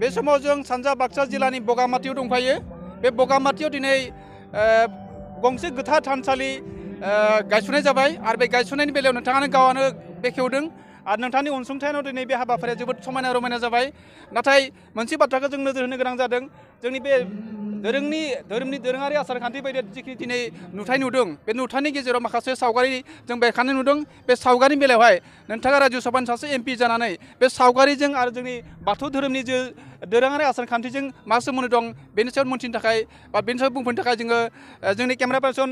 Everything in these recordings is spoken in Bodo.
बे समाव जों सानजा बाक्सा जिल्लानि बगामाथियाव दंफायो बे बगामाथियाव दिनै गंसे गोथार थानसालि गायसननाय जाबाय आरो बे गायसननायनि बेलायाव नोंथाङानो गावआनो बेखेवदों आरो नोंथांनि अनसुंथायाव दिनै बे हाबाफारिया जोबोद समायना रमायना जाबाय नाथाय मोनसे बाथ्राखौ जों नोजोर होनो गोनां जादों जोंनि बे धोरोमनि दोरोङारि आसार खान्थि बायदि जिखिनि दिनै नुथाय नुदों बे नुथायनि गेजेराव माखासे सावगारि जों बेरखांनाय नुदों बे सावगारिनि बेलायावहाय नोंथाङा राज्यसभानि सासे एमपि जानानै बे सावगारिजों आरो जोंनि बाथौ धोरोमनि जे दोरोङारि आसार खान्थिजों मा सोमोन्दो दं बेनि सायाव मोनथिनो थाखाय बा बेनि सायाव बुंफोरनो थाखाय जोङो जोंनि केमेरा पार्सन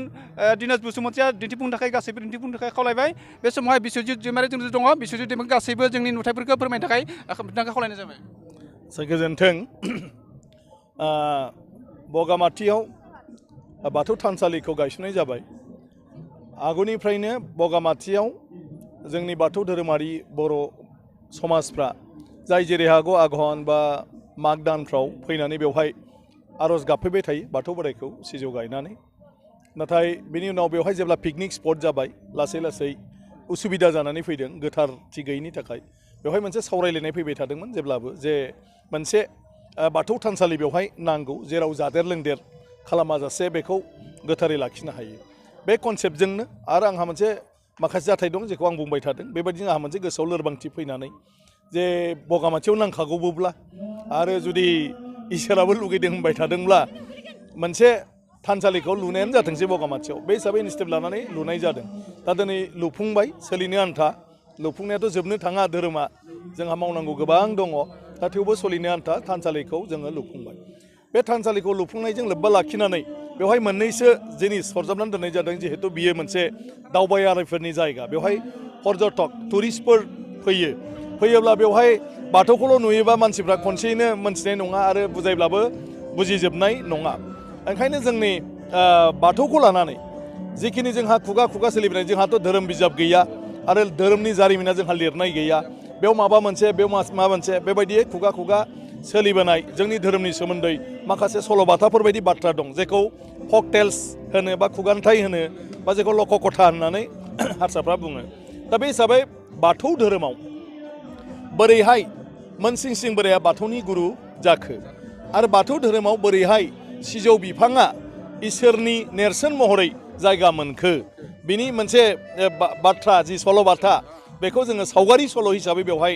दिनेश बसुमतारिया दिन्थिफुंनो थाखाय गासैबो दिन्थिफुंनो थाखाय खावलायबाय बे समावहाय बिश्वजित दैमारि जों दङ बिश्वजित दैमारि गासैबो जोंनि नुथायफोरखौ फोरमायनो थाखाय नोंथांखौ खावलायनाय जाबाय गोजोन्थों बगामाथियाव बाथौ थानसालिखौ गायसननाय जाबाय आगुनिफ्रायनो बगामाथियाव जोंनि बाथौ धोरोमारि बर' समाजफ्रा जाय जेरै हागौ आघन बा माग दानफ्राव फैनानै बेवहाय आर'ज गाबफैबाय थायो बाथौ बोराइखौ सिजौ गायनानै नाथाय बेनि उनाव बेवहाय जेब्ला पिकनिक स्पट जाबाय लासै लासै उसुबिदा जानानै फैदों गोथारथि गैयिनि थाखाय बेवहाय मोनसे सावरायलायनाय फैबाय थादोंमोन जेब्लाबो जे मोनसे बाथौ थानसालि बेवहाय नांगौ जेराव जादेर लोंदेर खालामाजासे बेखौ गोथारै लाखिनो हायो बे कनसेप्टजोंनो आरो आंहा मोनसे माखासे जाथाय दं जेखौ आं बुंबाय थादों बेबायदिनो आंहा मोनसे गोसोआव लोरबांथि फैनानै जे बगामाथियाव नांखागौबोब्ला आरो जुदि इसोराबो लुगैदों होनबाय थादोंब्ला मोनसे थानसालिखौ लुनायानो जाथोंसै बगामाथियाव बे हिसाबै इनिसियेटिभ लानानै लुनाय जादों दा दिनै लुफुंबाय सोलिनो आन्था लुफुंनायाथ' जोबनो थाङा धोरोमा जोंहा मावनांगौ गोबां दङ दा थेवबो सोलिनो आन्था थानसालिखौ जोङो लुफुंबाय बे थानसालिखौ लुफुंनायजों लोब्बा लाखिनानै बेवहाय मोननैसो जिनिस सरजाबनानै दोननाय जादों जिहेतु बियो मोनसे दावबायारिफोरनि जायगा बेवहाय पर्यटक टुरिस्टफोर फैयोब्ला बेवहाय बाथौखौल' नुयोबा मानसिफ्रा खनसेयैनो मोनथिनाय नङा आरो बुजायब्लाबो बुजिजोबनाय नङा ओंखायनो जोंनि बाथौखौ लानानै जिखिनि जोंहा खुगा खुगा सोलिबोनाय जोंहाथ' धोरोम बिजाब गैया आरो धोरोमनि जारिमिना जोंहा लिरनाय गैया बेयाव माबा मोनसे बेबायदियै खुगा खुगा सोलिबोनाय जोंनि धोरोमनि सोमोन्दै माखासे सल'बाथाफोर बायदि बाथ्रा दं जेखौ फक टेल्स होनो बा खुगान्थाइ होनो बा जेखौ लक'कथा होननानै हारसाफ्रा बुङो दा बे हिसाबै बाथौ धोरोमाव बोरैहाय मोनसिं सिं बोराया बाथौनि गुरु जाखो आरो बाथौ धोरोमाव बोरैहाय सिजौ बिफाङा इसोरनि नेरसोन महरै जायगा मोनखो बिनि मोनसे बाथ्रा जि सल'बाथा बेखौ जोङो सावगारि सल' हिसाबै बेवहाय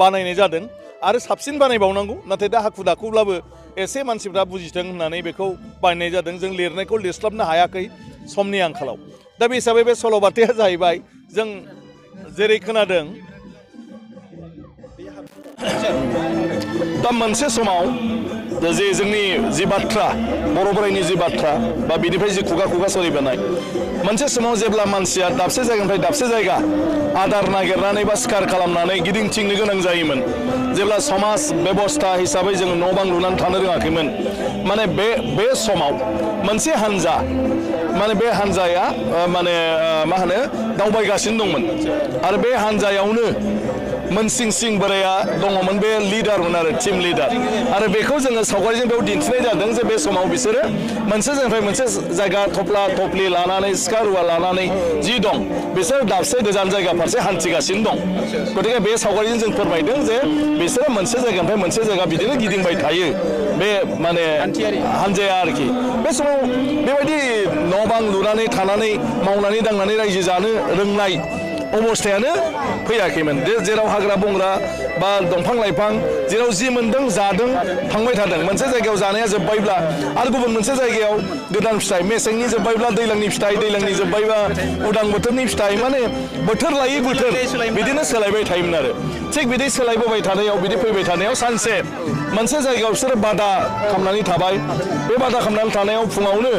बानायनाय जादों आरो साबसिन बानायबावनांगौ नाथाय दा हाखु दाखुब्लाबो एसे मानसिफ्रा बुजिथों होननानै बेखौ बानायनाय जादों जों लिरनायखौ लिरस्लाबनो हायाखै समनि आंखालाव दा बे हिसाबै बे सल'बाथाया जाहैबाय जों जेरै खोनादों दा मोनसे समाव जे जोंनि जि बाथ्रा बर' बोराइनि जि बाथ्रा बा बिनिफ्राय जि खुगा खुगा सोलिबोनाय मोनसे समाव जेब्ला मानसिया दाबसे जायगानिफ्राय दाबसे जायगा आदार नागिरनानै बा सिखार खालामनानै गिदिंथिंनो गोनां जायोमोन जेब्ला समाज बेबस्था हिसाबै जोङो न' बां लुनानै थानो रोङाखैमोन माने बे समाव मोनसे हान्जा माने बे हान्जाया दावबायगासिनो दंमोन आरो बे हान्जायावनो मोनसिं सिं बोराया दङमोन बे लिडारमोन आरो टिम लिडार आरो बेखौ जोङो सावगारिजों बेयाव दिन्थिनाय जादों जे बे समाव बिसोरो मोनसे जायगानिफ्राय मोनसे जायगा थफ्ला थफ्लि लानानै सिखा रुवा लानानै जि दं बिसोर दाबसे गोजान जायगा फारसे हान्थिगासिनो दं गतिके बे सावगारिजों जों फोरमायदों जे बिसोरो मोनसे जायगानिफ्राय मोनसे जायगा बिदिनो गिदिंबाय थायो बे माने हान्जाया आरोखि बे समाव बेबायदि न' बां लुनानै थानानै मावनानै दांनानै रायजो जानो रोंनाय अबस्थायानो फैयाखैमोन जेराव हाग्रा बंग्रा बा दंफां लाइफां जेराव जि मोन्दों जादों थांबाय थादों मोनसे जायगायाव जानाया जोब्बायब्ला आरो गुबुन मोनसे जायगायाव गोदान फिथाइ मेसेंनि जोब्बायब्ला दैज्लांनि फिथाइ दैज्लांनि जोब्बायबा उदां बोथोरनि फिथाइ माने बोथोर लायै बोथोर बिदिनो सोलायबाय थायोमोन आरो थिग बिदि सोलायबोबाय थानायाव बिदि फैबाय थानायाव सानसे मोनसे जायगायाव बिसोरो बादा खालामनानै थाबाय बे बादा खालामनानै थानायाव फुङावनो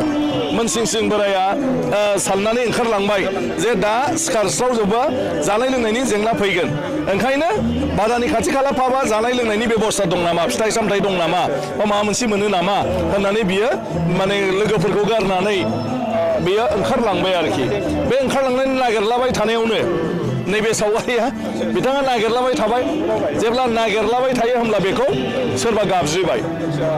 मोनसिं सिं बोराया साननानै ओंखारलांबाय जे दा सिखारस्रावजोबा जानाय लोंनायनि जेंना फैगोन ओंखायनो बादानि खाथि खाला फाबा जानाय लोंनायनि बेबस्था दं नामा फिथाइ सामथाइ दं नामा बा माबा मोनसे मोनो नामा होननानै बियो माने लोगोफोरखौ गारनानै बियो ओंखारलांबाय आरोखि बे ओंखारलांनानै नागिरलाबाय थानायावनो नैबे सावगारिया बिथाङा नागिरलाबाय थाबाय जेब्ला नागिरलाबाय थायो होमब्ला बेखौ सोरबा गाबज्रिबाय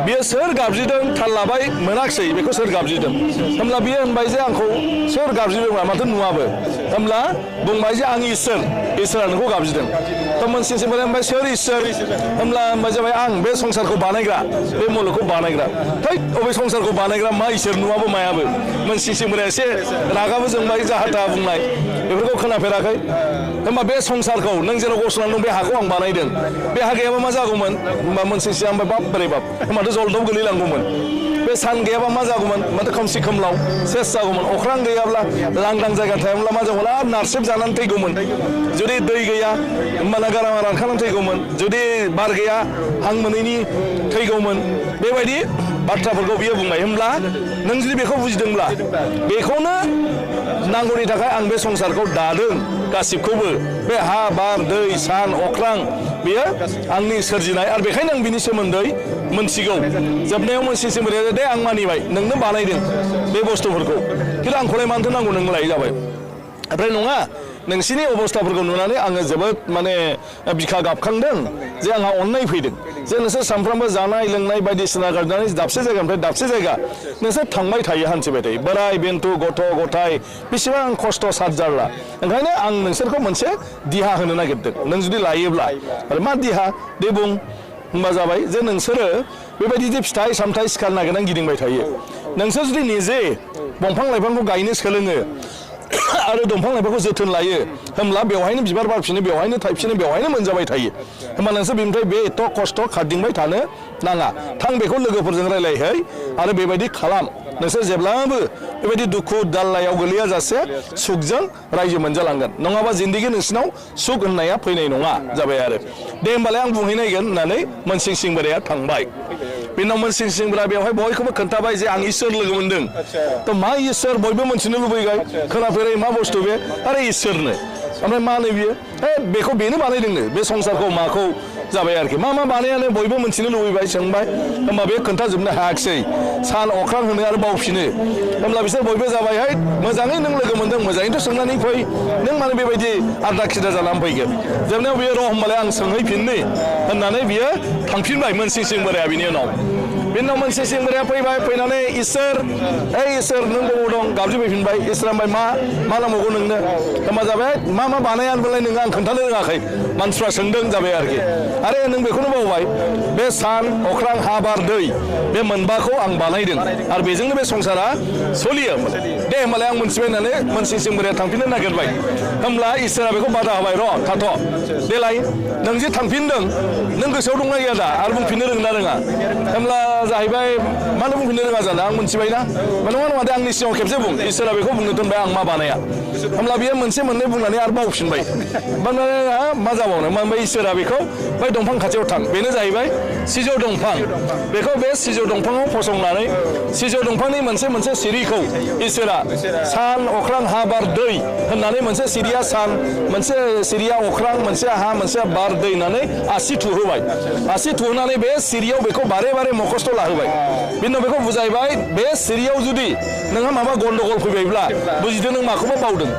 बियो सोर गाबज्रिदों थाल लाबाय मोनाखिसै बेखौ सोर गाबज्रिदों होमब्ला बियो होनबाय जे आंखौ सोर गाबज्रिदों माथो नुवाबो होमब्ला बुंबाय जे आं इसोरा नोंखौ गाबज्रिदों थ' मोनसिंसिं बोराया होनबाय सोर इसोर होमब्ला जाबाय आं बे संसारखौ बानायग्रा बे मुलुगखौ बानायग्रा थै अबे संसारखौ बानायग्रा मा इसोर नुवाबो मायाबो मोनसिंसिं बोराया एसे रागाबो जोंबाय जाहा थाहा बुंनाय बेफोरखौ खोनाफेराखै होमबा बे संसारखौ नों जेराव गसंनानै दं बे हाखौ आं बानायदों बे हा गैयाबा मा जागौमोन होमबा मोनसिंसिं होनबाय बाप बोरै बाप होमबाथ' जलदब गोलैलांगौमोन बे सान गैयाबा मा जागौमोन माथो खोमसि खोमलाव सेस जागौमोन अख्रां गैयाब्ला लांदां जायगा थायाब्ला मा जागौमोन आरो नारसेब जानानै थैगौमोन जुदि दै गैया होमबाना गारामा रानखानानै थैगौमोन जुदि बार गैया हां मोनैनि थैगौमोन बेबायदि बाथ्राफोरखौ बियो बुंबाय होमब्ला नों जुदि बेखौ बुजिदोंब्ला बेखौनो नांगौनि थाखाय आं बे संसारखौ दादों गासिबखौबो बे हा बार दै सान अख्रां बेयो आंनि सोरजिनाय आरो बेखायनो आं बिनि सोमोन्दै मोनथिगौ जोबनायाव मोनसिंसिं बोराया दे आं मानिबाय नोंनो बानायदों बे बुस्थुफोरखौ खिन्थु आंखौलाय मानोथो नांगौ नोंलाय जाबाय ओमफ्राय नङा नोंसिनि अबस्थाफोरखौ नुनानै आङो जोबोद माने बिखा गाबखांदों जे आंहा अननाय फैदों जे नोंसोर सानफ्रामबो जानाय लोंनाय बायदिसिना गारनानै दाबसे जायगानिफ्राय दाबसे जायगा नोंसोर थांबाय थायो हान्थिबाय थायो बोराय बेन्थु गथ' गथाय बेसेबां खस्थ' साद जारला ओंखायनो आं नोंसोरखौ मोनसे दिहा होनो नागिरदों नों जुदि लायोब्ला आरो मा दिहा दे बुं होनबा जाबाय जे नोंसोरो बेबायदि जे फिथाइ सामथाइ सिखार नागिरनानै गिदिंबाय थायो नोंसोर जुदि निजे दंफां लाइफांखौ गायनो सोलोङो आरो दंफां लाइफांखौ जोथोन लायो होमब्ला बेवहायनो बिबार बारफिनो बेवहायनो थायफिनो बेवहायनो मोनजाबाय थायो होमबा नोंसोर बेनिफ्राय बे एथ' खस्थ' खारदिंबाय थानो नाङा थां बेखौ लोगोफोरजों रायलायहै आरो बेबायदि खालाम नोंसोर जेब्लाबो बेबायदि दुखु दाल्लायाव गोलैयाजासे सुखजों रायजो मोनजालांगोन नङाबा जिन्दगि नोंसिनाव सुख होननाया फैनाय नङा जाबाय आरो दे होमबालाय आं बुंहैनायगोन होननानै मोनसिंसिं बोराया थांबाय बिनाव मोनसिंसिं बोराया बेवहाय बयखौबो खोन्थाबाय जे आं इसोर लोगो मोनदों थ' मा इसोर बयबो मोनथिनो लुबैबाय खोनाफेरै मा बुस्थु बे आरो इसोरनो ओमफ्राय मा होनो बियो बेखौ बेनो बानायदोंनो बे संसारखौ माखौ जाबाय आरोखि मा बानायानो बयबो मोनथिनो लुबैबाय सोंबाय होमबा बे खोन्थाजोबनो हायाखिसै सान अख्रां होनो आरो बावफिनो होमब्ला बिसोर बयबो जाबायहाय मोजाङै नों लोगो मोनदों मोजाङैथ' सोंनानै फै नों माने बेबायदि आद्रा खिदा जानानै फैगोन जोबनायाव बियो र' होमबालाय आं सोंहैफिननि होननानै बियो थांफिनबाय मोनसिंसिं बोराया बिनि उनाव मोनसिंसिं बोराया फैबाय फैनानै इसोर इसोर नों बबाव दं गाबज्रिफैफिनबाय इसोरा होनबाय मा नांबावगौ नोंनो होमबा जाबाय मा बानाया होनबालाय नोङो आं खोन्थानो रोङाखै मानसिफ्रा सोंदों जाबाय आरोखि आरे नों बेखौनो बावबाय बे सान अख्रां हा बार दै बे मोनबाखौ आं बानायदों आरो बेजोंनो बे संसारा सोलियो दे होमबालाय आं मोनथिबाय होननानै मोनसिंसिं बोराया थांफिननो नागिरबाय होमब्ला इसोरा बेखौ बादा होबाय र' थाथ' देलाय नों जे थांफिनदों नों गोसोआव दंना गैया दा आरो बुंफिननो रोंना रोङा होमब्ला जाहैबाय मानो बुंफिननो रोङा जानो आं मोनथिबाय ना नङा दे आंनि सिगाङाव खेबसे बुं इसोरा बेखौ बुंनो दोनबाय आं मा बानाया होमब्ला बियो मोनसे मोननै बुंनानै आरो बावफिनबाय मा जाबावनो ओमफ्राय इसोरा बेखौ बै दंफां खाथियाव थां बेनो जाहैबाय सिजौ दंफां बेखौ बे सिजौ दंफाङाव फसंनानै सिजौ दंफांनि मोनसे सिरिखौ इसोरा सान अख्रां हा बार दै होननानै मोनसे सिरिया सान मोनसे सिरिया अख्रां मोनसे हा मोनसे बार दै होननानै आसि थुहोबाय आसि थुहोनानै बे सिरियाव बेखौ बारे बारे मखस्थ' लाहोबाय बिनि उनाव बेखौ बुजायबाय बे सिरियाव जुदि नोंहा माबा गन्डगल फैबायब्ला बुजिदो नों माखौबा बावदों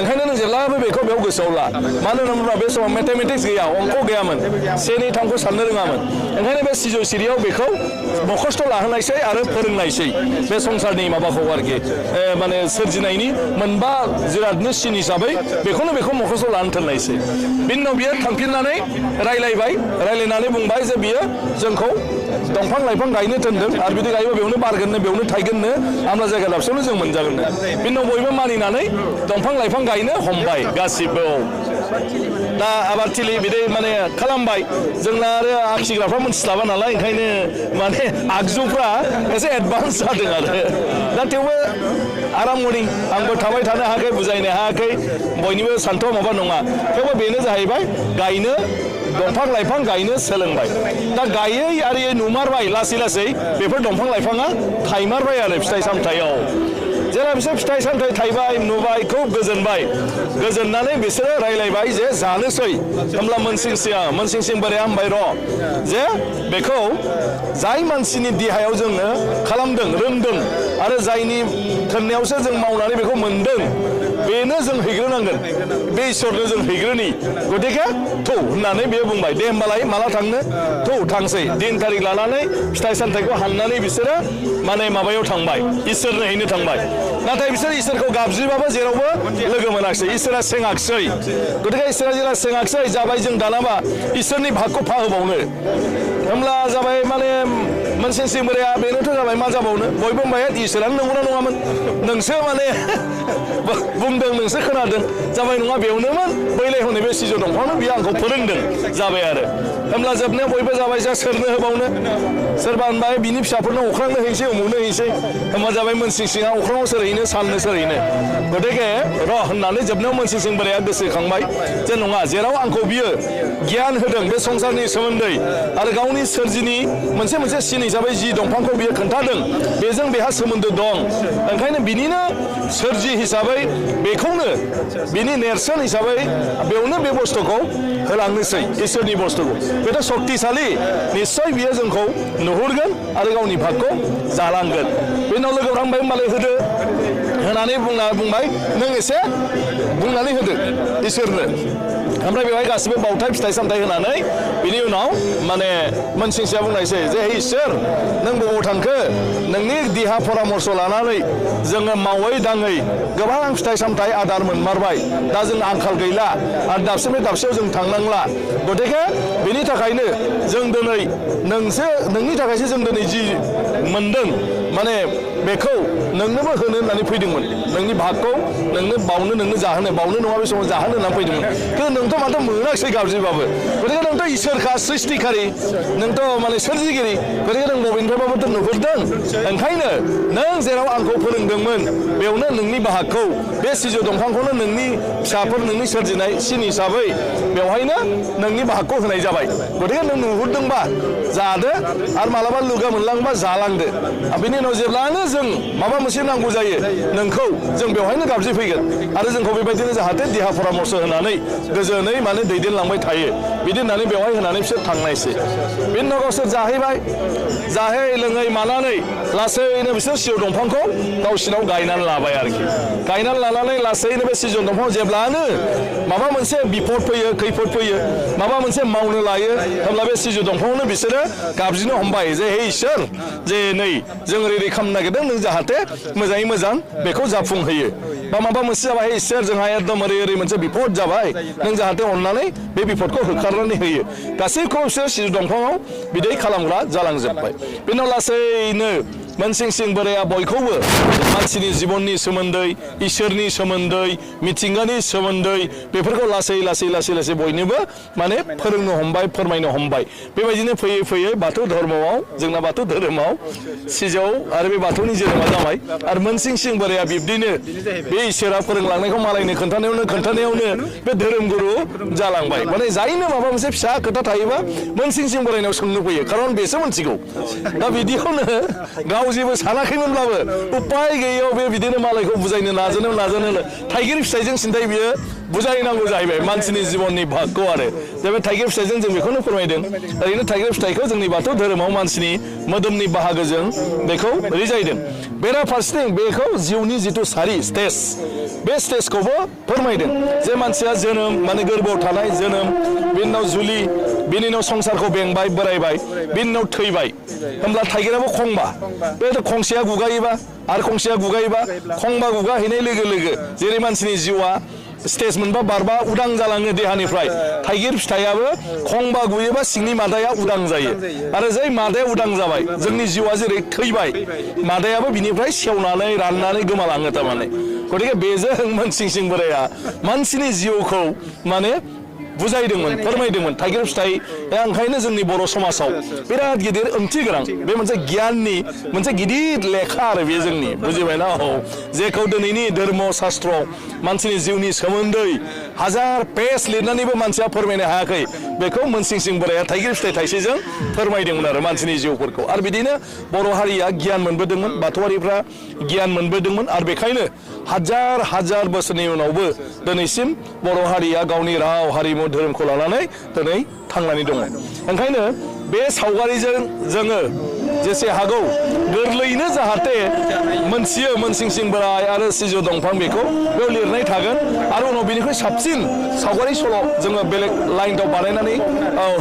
ओंखायनो नों जेब्लाबो बेखौ बेयाव गोसोआव ला मानो होनोब्ला बे समाव मेथामेटिक्स गैया अंक गैयामोन से नै थामखौ साननो रोङामोन ओंखायनो बे सिजौ सिरियाव बेखौ मखस्थ' लाहोनायसै आरो फोरोंनायसै बे संसारनि माबाखौ आरोखि माने सोरजिनायनि मोनबा जिरादनि सिन हिसाबै बेखौ मखस्थ' लानो थोननायसै बिनि उनाव बियो थांफिननानै रायलायनानै बुंबाय जे बियो जोंखौ दंफां लाइफां गायनो थोनदों आरो बिदि गायोबा बेयावनो बारगोननो बेयावनो थायगोननो आमला जायगा दाबसेयावनो जों मोनजागोननो बिनि उनाव बयबो मानिनानै दंफां लाइफां गायनो हमबाय गासिबो दा आबादथिलि बिदि माने खालामबाय जोंना आरो आखिग्राफ्रा मोनथिस्लाबा नालाय ओंखायनो माने आगजुफ्रा एसे एडभान्स जादों आरो दा थेवबो आराम मर्निं आंबो थाबाय थानो हायाखै बुजायनो हायाखै बयनिबो सान्थौआ माबा नङा थेवबो बेनो जाहैबाय गायनो दंफां लाइफां गायनो सोलोंबाय दा गायै आरियै नुमारबाय लासै बेफोर दंफां लाइफाङा थाइमारबाय आरो फिथाइ सामथायाव जेला बिसोर फिथाइ सामथाइ थाइबाय नुबाय खुब गोजोननानै बिसोरो रायलायबाय जे जानोसै होमब्ला मोनसिंसिं बोराया होनबाय र' जे बेखौ जाय मानसिनि देहायाव जोङो खालामदों रोंदों आरो जायनि थोननायावसो जों मावनानै बेखौ मोनदों बेनो जों हैग्रोनांगोन बे इसोरनो जों हैग्रोनि गतिके थौ होननानै बेयो बुंबाय दे होमबालाय माला थांनो थौ थांसै दिन थारिख लानानै फिथाइ सामथाइखौ हाननानै बिसोरो माने माबायाव थांबाय इसोरनो हैनो थांबाय नाथाय बिसोर इसोरखौ गाबज्रिबाबो जेरावबो लोगो मोनाखिसै इसोरा सेङाखिसै गतिके इसोरा जेला सेङाखिसै जाबाय जों दानाबा इसोरनि भागखौ फाहोबावनो होमब्ला जाबाय माने मोनसे सिमरिया बेनोथ' जाबाय मा जाबावनो बयबो बुंबाय इसोरानो नंगौना नङामोन नोंसो माने बुंदों नोंसो खोनादों जाबाय नङा बेयावनोमोन बैलाय हनै बे सिजौ दंफांनो बियो आंखौ फोरोंदों जाबाय आरो होमब्ला जोबनायाव बयबो जाबाय जा सोरनो होबावनो सोरबा होनबाय बिनि फिसाफोरनो अख्रांनो हैसै उमुखनो हैसै होमबा जाबाय मोनसिंसिङा अख्राङाव सोरहैनो साननो सोरहैनो गतिके र' होननानै जोबनायाव मोनसिंसिं बोराया गोसोखांबाय जे नङा जेराव आंखौ बियो गियान होदों बे संसारनि सोमोन्दै आरो गावनि सोरजिनि मोनसे सिन हिसाबै जि दंफांखौ बियो खोन्थादों बेजों बेहा सोमोन्दो दं ओंखायनो बिनिनो सोरजि हिसाबै बेखौनो बिनि नेरसोन हिसाबै बेयावनो बे बुस्थुखौ होलांनोसै इसोरनि बुस्थुखौ बेथ' शक्तिशाली निस्सय बियो जोंखौ नुहुरगोन आरो गावनि भागखौ जालांगोन बे उनाव लोगोफ्रा बुंबाय होमबालाय होदो होनानै बुंबाय नों एसे बुंनानै होदो इसोरनो ओमफ्राय बेवहाय गासिबो बावथाय फिथाइ सामथाइ होनानै बिनि उनाव माने मोनसिंसिया बुंनायसै जे इसोर नों बबाव थांखो नोंनि देहा परामर्श लानानै जोङो मावै दाङै गोबां फिथाइ सामथाइ आदार मोनमारबाय दा जों आंखाल गैला आरो दाबसेनिफ्राय दाबसेयाव जों थांनांला गतिके बेनि थाखायनो जों दिनै नोंनि थाखायसो जों दिनै जि मोनदों माने बेखौ नोंनोबो होनो होननानै फैदोंमोन नोंनि भागखौ नोंनो बावनो नोंनो जाहोनो बावनो नङा बे समाव जाहोनो होननानै फैदोंमोन खिन्थु नोंथ' माथो मोनाखिसै गाबज्रिबाबो गतिके नोंथ' इसोरखा सृष्टिकारि नोंथ' माने सोरजिगिरि गतिके नों बबेनिफ्रायबाबोथ' नुहुरदों ओंखायनो नों जेराव आंखौ फोरोंदोंमोन बेयावनो नोंनि बाहागखौ बे सिजौ दंफांखौनो नोंनि फिसाफोर नोंनि सोरजिनाय सिन हिसाबै बेवहायनो नोंनि बाहागखौ होनाय जाबाय गतिके नों नुहुरदोंबा जादो आरो मालाबा लुगा मोनलांबा जालांदो बेनि उनाव जेब्लानो जों माबा मोनसे नांगौ जायो नोंखौ जों बेवहायनो गाबज्रिफैगोन आरो जोंखौ बेबायदिनो जाहाथे देहा परामर्श होनानै गोजोनै माने दैदेनलांबाय थायो बिदि होननानै बेवहाय होनानै बिसोर थांनायसै बेनि उनाव गावसोर जाहैबाय जाहै लोङै मानानै लासैनो बिसोर सिजौ दंफांखौ गावसिनाव गायनानै लाबाय आरोखि गायनानै लानानै लासैनो बे सिजौ दंफाङाव जेब्लानो माबा मोनसे बिपद फैयो खैफोद फैयो माबा मोनसे मावनो लायो होमब्ला बे सिजौ दंफाङावनो बिसोरो गाबज्रिनो हमबाय जे हे इसोर जे नै जों ओरै खालामनो नागिरदों नों जाहाथे मोजाङै मोजां बेखौ जाफुंहोयो बा माबा मोनसे जाबाय इसोर जोंहा एकदम ओरै मोनसे बिपद जाबाय नों जाहाथे अननानै बे बिपदखौ होखारनानै होयो गासैखौबो बिसोर सिजौ दंफाङाव बिदै खालामग्रा जालांजोब्बाय बेनि उनाव लासैनो मोनसिंसिं बोराया बयखौबो मानसिनि जिबननि सोमोन्दै इसोरनि सोमोन्दै मिथिंगानि सोमोन्दै बेफोरखौ लासै बयनोबो माने फोरोंनो हमबाय फोरमायनो हमबाय बेबायदिनो फैयै फैयै बाथौ धर्मआव जोंना बाथौ धोरोमाव सिजौ आरो बे बाथौनि जोनोमा जाबाय आरो मोनसिंसिं बोराया बिब्दिनो बे इसोरा फोरोंलांनायखौ मालायनो खोन्थानायावनो बे धोरोम गुरु जालांबाय माने जायनो माबा मोनसे फिसा खोथा थायोबा मोनसिंसिं बोरायनाव सोंनो फैयो खारन बेसो मोनथिगौ दा बिदिखौनो गाव जेबो सानाखैमोनब्लाबो उपाय गैयैयाव बे बिदिनो मालायखौ बुजायनो नाजानो थाइगिर फिथाइजों सिन्थाय बियो बुजायनांगौ जाहैबाय मानसिनि जिबननि भागखौ आरो दा बे थाइगिर फिथाइजों जों बेखौनो फोरमायदों ओरैनो थाइगिर फिथाइखौ जोंनि बाथौ धोरोमाव मानसिनि मोदोमनि बाहागोजों बेखौ रिजायदों बेराफारसेथिं बेखौ जिउनि जिथु सारि स्टेज बे स्टेजखौबो फोरमायदों जे मानसिया जोनोम माने गोरबोआव थानाय जोनोम बिनि उनाव जुलि बिनि उनाव संसारखौ बेंबाय बोरायबाय बिनि उनाव थैबाय होमब्ला थाइगिराबो खंबा बे खंसेया गुगायोबा आरो खंसेया गुगायोबा खंबा गुगाहैनाय लोगो लोगो जेरै मानसिनि जिउआ स्टेज मोनबा बारबा उदां जालाङो देहानिफ्राय थाइगिर फिथाइयाबो खंबा गुयोबा सिंनि मादाया उदां जायो आरो जै मादाया उदां जाबाय जोंनि जिउआ जेरै थैबाय मादायाबो बिनिफ्राय सेवनानै राननानै गोमालाङो थारमाने गतिके बेजों मोनसिंसिं बोराया मानसिनि जिउखौ माने बुजायदोंमोन फोरमायदोंमोन थाइगिर फिथाइया ओंखायनो जोंनि बर' समाजाव बिराद गिदिर ओंथि गोनां बे मोनसे गियाननि मोनसे गिदिर लेखा आरो बे जोंनि बुजिबायना जेखौ दिनैनि धर्म शास्त्रआव मानसिनि जिउनि सोमोन्दै हाजार पेज लिरनानैबो मानसिया फोरमायनो हायाखै बेखौ मोनसिंसिं बोराया थाइगिर फिथाइ थाइसेजों फोरमायदोंमोन आरो मानसिनि जिउफोरखौ आरो बिदिनो बर' हारिया गियान मोनबोदोंमोन बाथौआरिफ्रा गियान मोनबोदोंमोन आरो बेखायनो हाजार बोसोरनि उनावबो दिनैसिम बर' हारिया गावनि राव हारिमु धोरोमखौ लानानै दिनै थांनानै दङ ओंखायनो बे सावगारिजों जोङो जेसे हागौ गोरलैयैनो जाहाथे मोनथियो मोनसिं सिं बोराय आरो सिजौ दंफां बेखौ बेयाव लिरनाय थागोन आरो उनाव बेनिख्रुइ साबसिन सावगारि सल' जोङो बेलेग लाइनआव बानायनानै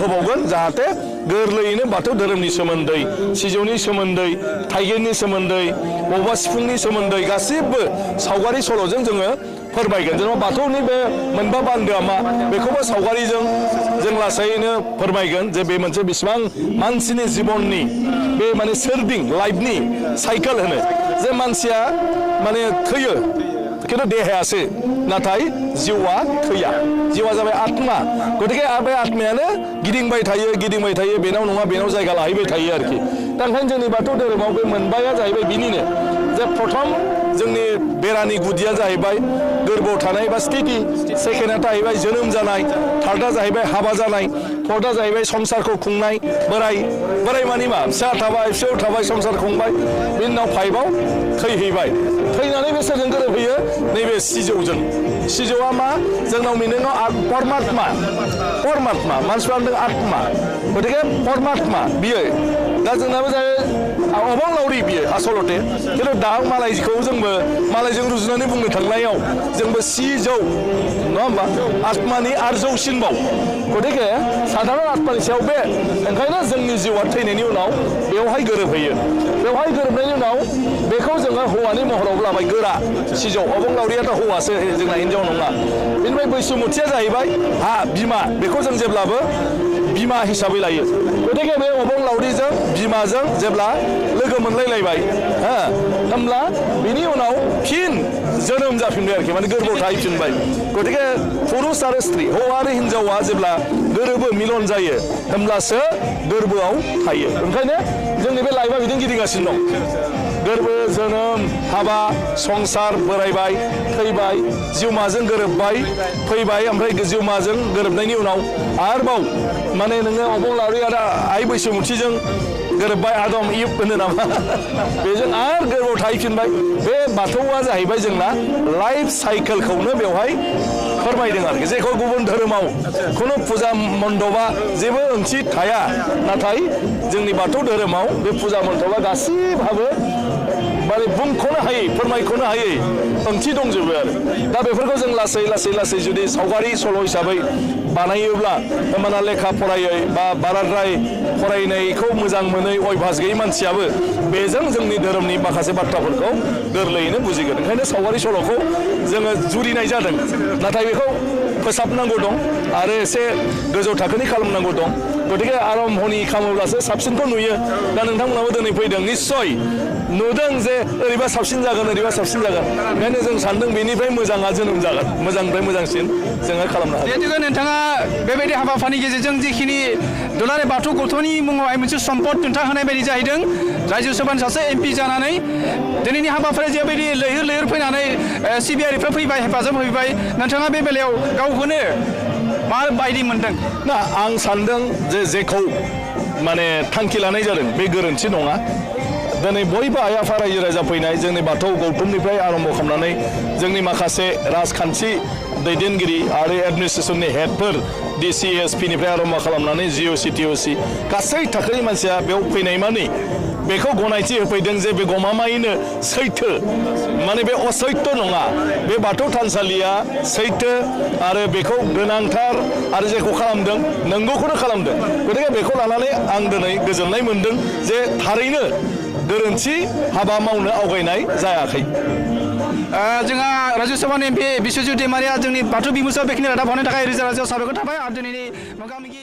होबावगोन जाहाथे गोरलैयैनो बाथौ धोरोमनि सोमोन्दै सिजौनि सोमोन्दै थाइगिरनि सोमोन्दै बबेबा सिफुंनि सोमोन्दै गासिबो सावगारि सल'जों जोङो फोरमायगोन जेनेबा बाथौनि बे मोनबा बान्दोआ मा बेखौबो सावगारिजों जों लासैनो फोरमायगोन जे बे मोनसे बेसेबां मानसिनि जिबननि बे माने सोरदिं लाइफनि साइकेल होनो जे मानसिया माने थैयो खिन्थु देहायासो नाथाय जिउआ थैया जिउआ जाबाय आत्मा गतिके बे आत्मायानो गिदिंबाय थायो बेनाव नङा बेनाव जायगा लाहैबाय थायो आरोखि दा ओंखायनो जोंनि बाथौ धोरोमाव बे मोनबाया जाहैबाय बिनिनो जे प्रथम जोंनि बेरानि गुदिया जाहैबाय गोरबोआव थानाय बा स्थिति सेकेन्डआ जाहैबाय जोनोम जानाय थार्डआ जाहैबाय हाबा जानाय फर्थआ जाहैबाय संसारखौ खुंनाय बोराय मानि मा फिसा थाबाय फिसौ थाबाय संसार खुंबाय बिनि उनाव फाइभआव थैहैबाय थैनानै बे सोरजों गोरोबहैयो नैबे सिजौजों सिजौआ मा जोंनाव मिनिङाव परमात्मा मानसिफ्रा होनदों आत्मा गतिके परमात्मा बियो दा जोंनाबो जायो अबंलावरि बियो आसलते खिन्थु दा मालायखौ जोंबो मालायजों रुजुनानै बुंनो थांनायाव जोंबो सिजौ नङा होमबा आत्मानि आरो जौसिनबाव गतिके साधारन आत्मानि सायाव बे ओंखायनो जोंनि जिउआ थैनायनि उनाव बेवहाय गोरोबहैयो बेवहाय गोरोबनायनि उनाव बेखौ जोङो हौवानि महराव लाबाय गोरा सिजौ अबंलावरियाथ' हौवासो जोंना हिन्जाव नङा बेनिफ्राय बैसुमुथिया जाहैबाय हा बिमा बेखौ जों जेब्लाबो बिमा हिसाबै लायो गतिके बे अबंलावरिजों बिमाजों जेब्ला लोगो मोनलायलायबाय होमब्ला बिनि उनाव फिन जोनोम जाफिनबाय आरोखि माने गोरबोआव थाहैफिनबाय गतिके पुरुष आरो स्त्री हौवा आरो हिन्जावा जेब्ला गोरोबो मिलन जायो होमब्लासो गोरबोआव थायो ओंखायनो जोंनि बे लाइफआ बिदिनो गिदिंगासिनो दं गोरबो जोनोम हाबा संसार बोरायबाय थैबाय जिउमाजों गोरोबबाय फैबाय ओमफ्राय जिउमाजों गोरोबनायनि उनाव आरोबाव माने नोङो अबंलावरि आरो आइ बैसोमुथिजों गोरोबबाय आदम इब होनो नामा बेजों आरो गोरबोआव थाहैफिनबाय बे बाथौआ जाहैबाय जोंना लाइफ साइकेलखौनो बेवहाय फोरमायदों आरोखि जेखौ गुबुन धोरोमाव खुनु फुजा मण्डपा जेबो ओंथि थाया नाथाय जोंनि बाथौ धोरोमाव बे फुजा मण्डपा गासिबहाबो माने बुंख'नो हायै फोरमायख'नो हायै ओंथि दंजोबो आरो दा बेफोरखौ जों लासै जुदि सावगारि सल' हिसाबै बानायोब्ला होमबाना लेखा फरायै बा बाराद्राय फरायनायखौ मोजां मोनै अयभास गैयै मानसियाबो बेजों जोंनि धोरोमनि माखासे बाथ्राफोरखौ गोरलैयैनो बुजिगोन ओंखायनो सावगारि सल'खौ जोङो जुरिनाय जादों नाथाय बेखौ फोसाबनांगौ दं आरो एसे गोजौ थाखोनि खालामनांगौ दं गतिके आरम्भनि खालामोब्लासो साबसिनखौ नुयो दा नोंथांमोनाबो दिनै फैदों निस्सय नुदों जे ओरैबा साबसिन जागोन ओंखायनो जों सानदों बेनिफ्राय मोजाङा जोनोम जागोन मोजांनिफ्राय मोजांसिन जोङो खालामनो हागोन जिहेतु नोंथाङा बेबायदि हाबाफारिनि गेजेरजों जिखिनि दुलाराय बाथौ गौथुमनि मुङावहाय मोनसे सम्पद नोंथाङा होनाय बायदि जाहैदों रायजो सभानि सासे MP जानानै दिनैनि हाबाफारिया जेबायदि लैहोर फैनानै सिबियारिफ्रा फैबाय हेफाजाब होफैबाय नोंथाङा बे बेलायाव गावखौनो माबायदि मोनदों ना आं सानदों जेखौ माने थांखि लानाय जादों बे गोरोन्थि नङा दिनै बयबो आइ आफा रायजो राजा फैनाय जोंनि बाथौ गौथुमनिफ्राय आरम्भ खालामनानै जोंनि माखासे राजखान्थि दैदेनगिरि आरो एडमिनिस्ट्रेसननि हेडफोर DC SP निफ्राय आरम्भ खालामनानै GOC TOC गासै थाखोनि मानसिया बेयाव फैनाय माने बेखौ गनायथि होफैदों जे बे गमामायैनो सैथो माने बे असैथ्य नङा बे बाथौ थानसालिया सैथो आरो बेखौ गोनांथार आरो जेखौ खालामदों नंगौखौनो खालामदों गतिके बेखौ लानानै आं दिनै गोजोननाय मोनदों जे थारैनो गोरोन्थि हाबा मावनो आवगायनाय जायाखै जोंहा रायजो सभानि MP बिश्वजित दैमारिया जोंनि बाथौ बिमुसाव बेखिनि रादाब हरनायनि थाखाय रोजा रोजा साबायखर थाबाय आरो दिनैनि मोगा मोगि